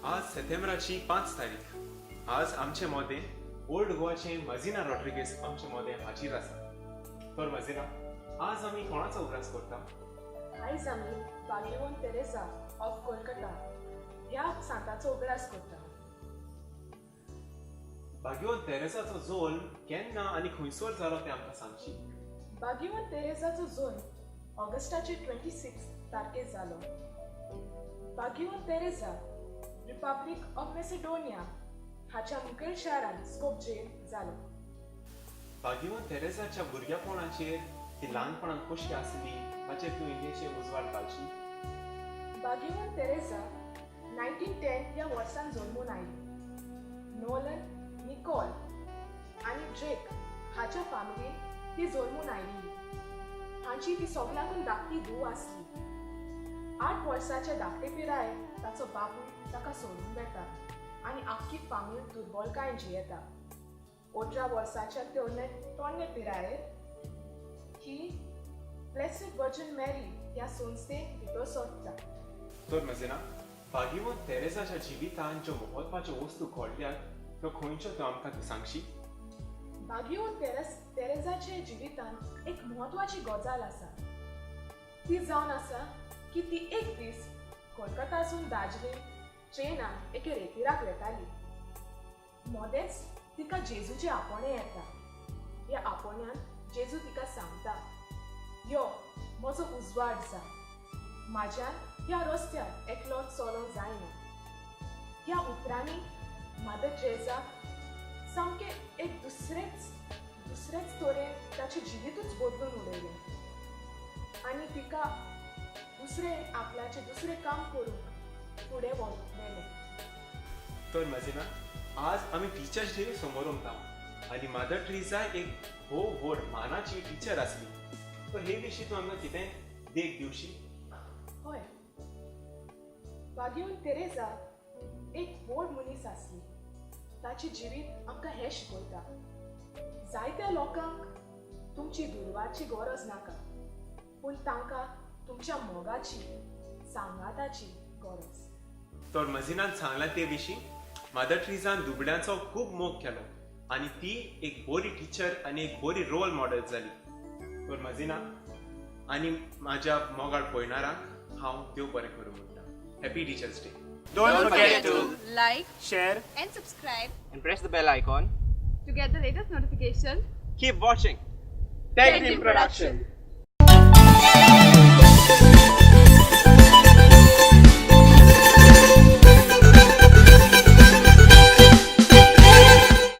आज सेप्टेंबराची 5 तारीख. आज आमचे मोदें ओल्ड गोवाचे मझिना रॉड्रिगीस आमचे मोदें हाजीर आसा. तर मझिना, आज आमी कोणाचो उगडास करता? आयज आमी भाग्यवंत तेरेझा ऑफ कोलकाता ह्या सांताचो उगडास करता. भाग्यवंत तेरेसाचो जोल्म केन्ना आनी खंयसर जालो तें आमकां सांगशी? भाग्यवंत तेरेझाचो जल्म ऑगस्टाचे 26 तारखेर जालो. भाग्यवंत तेरेझा रिपब्लीक ऑफ मेसिडोनिया हाच्या मुखेल शारांत स्कोपजे जालो. भाग्यवंत तेरेसाच्या भुरग्यापणाचेर, ती ल्हानपणांत कशी आसली ताचेर तूं इल्लेशें उजवाड घालशी? भाग्यवंत तेरेझा 1910 ह्या वर्सान जल्मून आयली. नोलन निकोल आनी ड्रेक हाच्या फामिलीन ती जल्मून आयली. हांची ती सगल्यांकून धाकटी धूव आसली. 8 वर्साच्या धाकटे पिरायेर ताचो बापूय ताका सोडून वता आनी आख्खी फामील दुर्बलकायेन जियेता. 18 वर्साच्या तोडणे पिरायेर ही ब्लेसीड वर्जन मॅरी ह्या संस्थेन भितर सरता. तर मझिना, भाग्यवंत तेरेसाच्या जिवितांत ज्यो म्हत्वाच्यो वस्तू घडल्यात त्यो खंयच्यो त्यो आमकां तूं सांगशी? भाग्यवंत तेरेजाच्या जिवितांत एक म्हत्वाची गजाल आसा. ती जावन आसा की ती एक दीस कोलकातासून दार्जिलिंग ट्रेनान एके रेतिराक वेताली. मदेंच तिका जेजूचें आपोवणें येता. ह्या आपोवण्यान जेजू तिका सांगता, यो, म्हजो उजवाड जा, म्हाज्यान ह्या रस्त्यार एकलो चलोंक जायना. ह्या उतरांनी मदर तेरेजाक सामकें एक दुसरेच तरेन ताचें जिवितूच बदलून उडयलें आनी तिका दुसरें आपल्याचें दुसरें काम करूंक फुडें व्हेलें. तर मझिना, आज आमी टिचर्स डे समोर आनी मदर ट्रिजा एक भोव व्हड मानाची टिचर आसली, तर हे विशीं तूं आमकां कितें देख दिवशी? हय, भाग्यवंत तेरेझा एक व्हड मनीस आसली. ताचें जिवीत आमकां हें शिकयता, जायत्या लोकांक तुमची दुडवाची गरज नाका, पूण तांकां तुमच्या मोगाची, सांगाताची गरज. तर मझिनान सांगलां ते विशीं, मदर ट्रिजान दुबळ्यांचो खूब मोग केलो आनी ती एक बरी टिचर आनी एक बरी रोल मॉडेल जाली. तर मझिना आनी म्हाज्या मोगाळ पळयणारांक हांव देव बरें करूं म्हणटा. Happy teachers day. Don't forget to like, share and subscribe and press the bell icon to get the latest notification. Keep watching Tech Team Production.